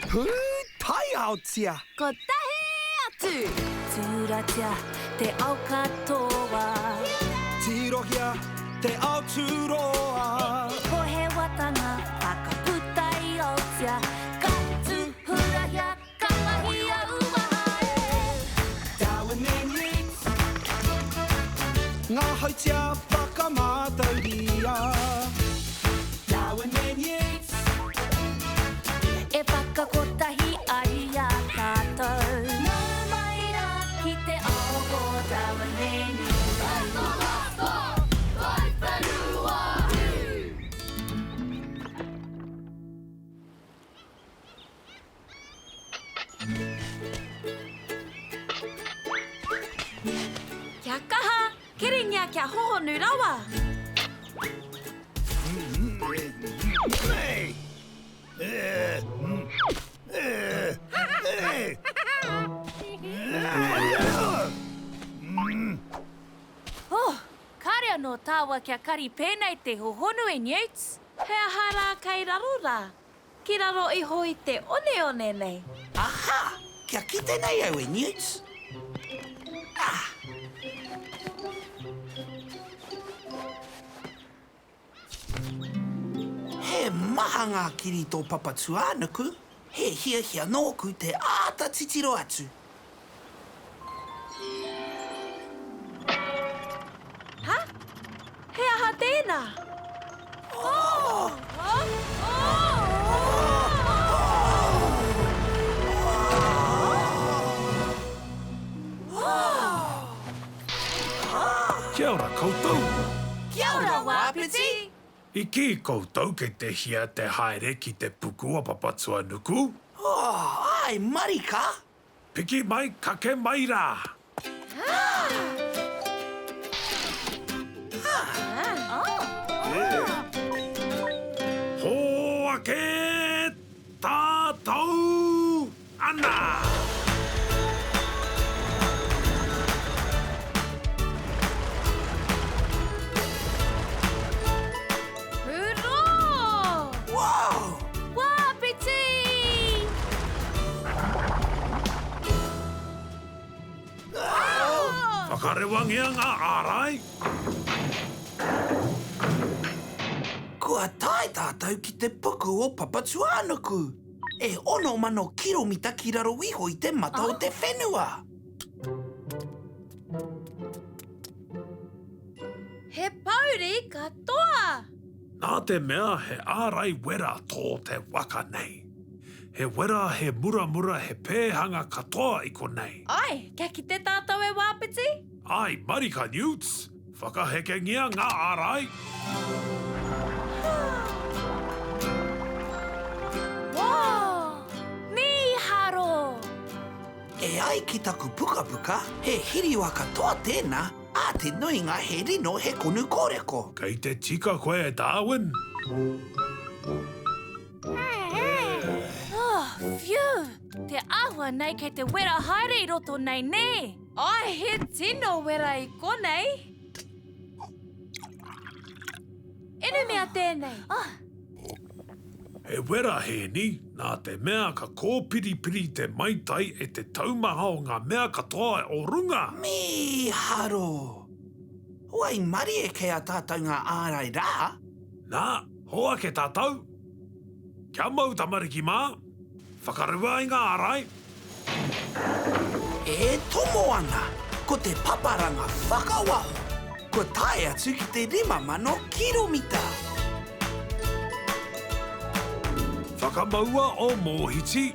Pūtaiaotia! Kotahi atu! Tūratia te ao katoa. Tirohia te ao tūroa. Pohewatanga whakaputa i Aotea. Ka tūhurahia, ka mahia uaha e. Darwin and Yeats. Ngā hautia whakamātauria. Darwin and Yeats. E whakakotahi ai i a tātou. Nau mai rā ki te ao o Darwin and Yeats. Kia kaha, keringia kia hohonu rawa. Oh, kāre anō tāua kia kari pēnei te hohonu e Newts. He aha rā kei raro rā? Ki raro iho i te oneone nei. Aha! Kia kite nei au e Newts. Ah! He maha ngā kiri tō Papatūānuku, he hiahia nōku te āta titiro atu. Ha? He aha tēnā? Oh! Kia ora koutou! Kia ora, Wāpiti! I kī koutou kei te hia te haere ki te puku o Papatuanuku? Oh, āe marika! Piki mai, kake mai rā! Hoake tātou ana! Hurā! Wow! Wāpiti! Whakarewangia ngā ārai. Kua tae tātou ki te puku o Papatūānuku, e 6,000 kiromita ki raro iho i te mata o te whenua. He pouri katoa! Nā te mea he ārai wera tō te waka nei. He wera, he muramura, he pēhanga katoa i konei. Āe, kia kite tātou e Wāpiti? Āe, marika Newts! Whakahekengia ngā ārai! Whoa! Mīharo! E ai ki taku pukapuka, he hiriwa katoa tēnā, ā te nuinga he rino he konu kōreko. Kei te tika koe e Darwin. Oh, phew! Te āhua nei kei te wera haere i roto nei, nē? Āe, he tino wera i konei. Inumia tēnei. Oh. He wera hēni, nā te mea ka kōpiripiri te maitai e te taumaha o ngā mea katoa o runga. Mīharo! Waimarie kei a tātou ngā ārai rā. Nā, hoake tātou. Kia mau tamariki mā, whakarewa i ngā ārai. E tomo ana ko te paparanga whakawaho, kua tae atu ki te 5,000 kiromita. Whakamaua o Mōhiti,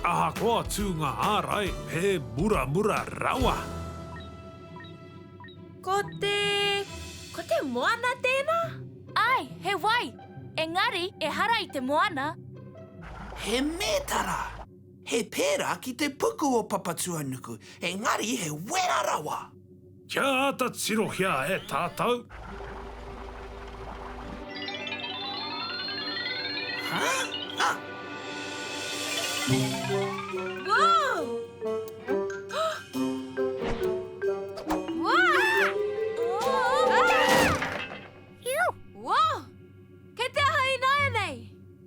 ahakoa tū ngā ārai, he muramura rawa. Ko te... ko te moana tēnā? Āe, he wai, engari ehara i te moana. He mētara! He pērā ki te puku o Papatūānuku, engari he wera rawa! Kia āta tirohia e tātou. Huh? Ah! Whoa! Whoa! Kei te aha ināianei?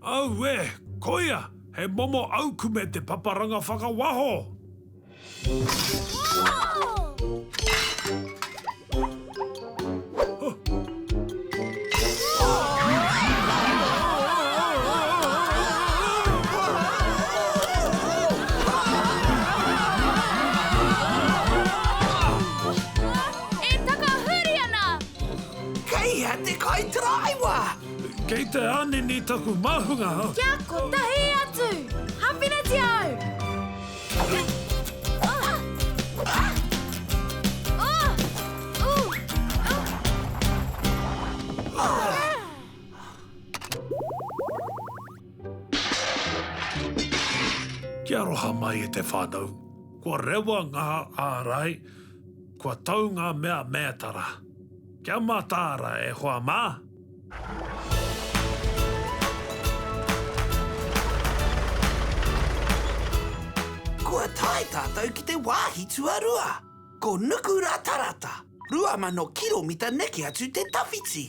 Auē, koia! He momo aukume te paparanga whakawaho! E takahuri ana! Kei hea te kaitaraiwa? Kei te anini taku māhunga. Kia kotahi atu! Hāpinatia au! Kia aroha mai e te whānau. Kua rewa ngā ārai, kua tau ngā mea mētara. Kia mataara e hoa mā! Kua tae tātou ki te wāhi tuarua. Ko Nukuratarata, 2000 kiromita neke atu te tawhiti.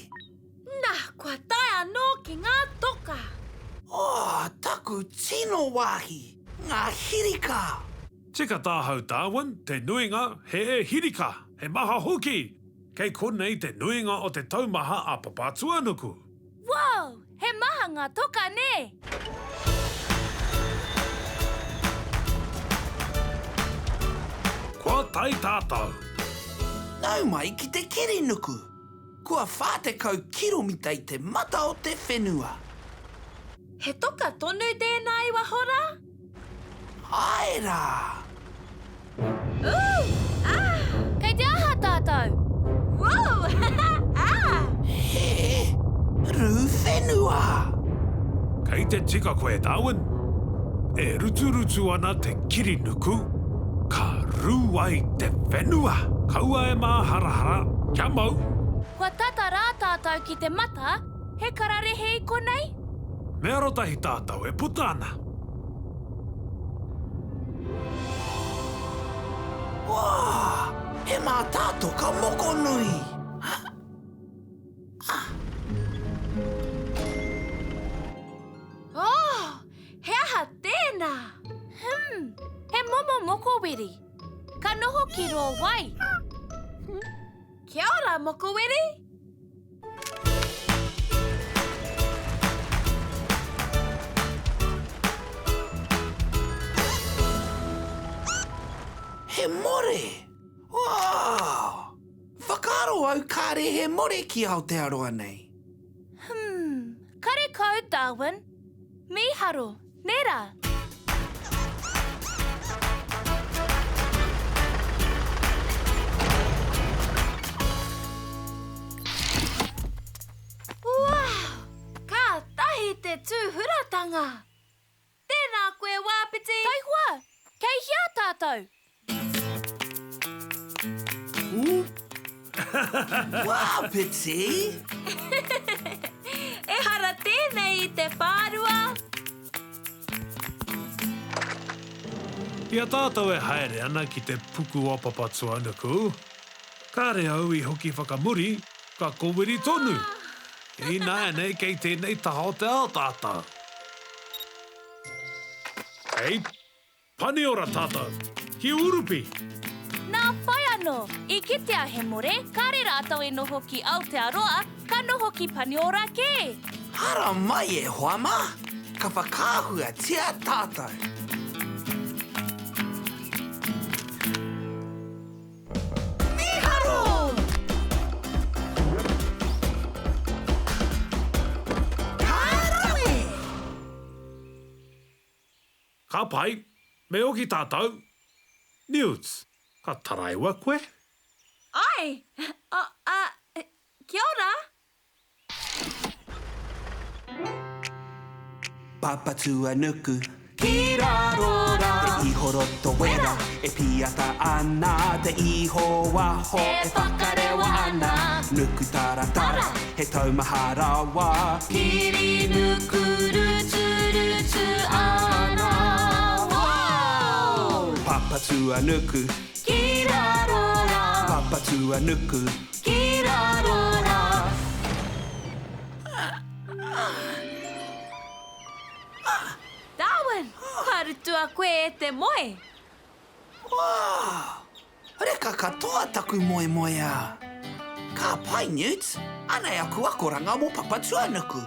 Na, kua tae anō ki ngā toka. Oh, taku tino wāhi! Ngā hirika! Tika tāhau Darwin, te nuinga he hirika, he maha hoki! Kei konei te nuinga o te taumaha a Papatūānuku. Wow! He maha ngā toka, nē? Kua tae tātou. Nau mai ki te kirinuku. Kua 40 kiromita i te mata o te whenua. He toka tonu tēnā i waho rā? Āe rā! Ooh! Ah! Kei te aha tātou? Woo! Ah! He rū whenua! Kei te tika koe, Darwin. E ruturutu ana te kirinuku, ka rū ai te whenua. Kaua e māharahara, kia mau! Kua tata rā tātou ki te mata, he kararehe i konei? Me arotahi tātou e puta ana. Wā! He mātātoka mokonui! Oh! He aha tēnā? Hmm, he momo mokoweri. Ka noho ki rō wai. Kia ora, mokoweri! He more! Wow! Whakaaro au kāre he more ki Aotearoa nei. Hmm, karekau Darwin. Mīharo, nē rā? Wow! Kātahi te tūhuratanga! Tēnā koe, Wāpiti! Taihoa, kei hea tātou? Wāpiti! Ehara tēnei i te whārua! I a tātou e haere ana ki te puku o Papatūānuku, kāre au i hoki whakamuri, ka kowiri tonu. Ināianei kei tēnei taha o te ao tātou. Kei Paniora tātou, ki Urupi! Nā whai anō, i kitea he more, kāre rātou e noho ki Aotearoa, ka noho ki Paniora kē. Hara mai e hoa mā, ka whakaahuatia tātou. Mīharo! Ka rawe! Ka pai, me hoki tātou. Newts, ka taraiwa koe? Ai! Oh, uh, kia ora! Papatūānuku. Ki raro rā. Te iho roto wera. E pīata ana te iho waho. E whakarewa ana. Nuku taratara. He taumaha rawa. Piri nuku rutu rutu ana. Wow! Papatūānuku. Ki raro rā. Papatūānuku. Ki raro rā. Darwin! rutua koe e te moe. Wā! Reka katoa taku moemoeā! Ka pai, Newt! Anei aku akoranga mō Papatuanuku!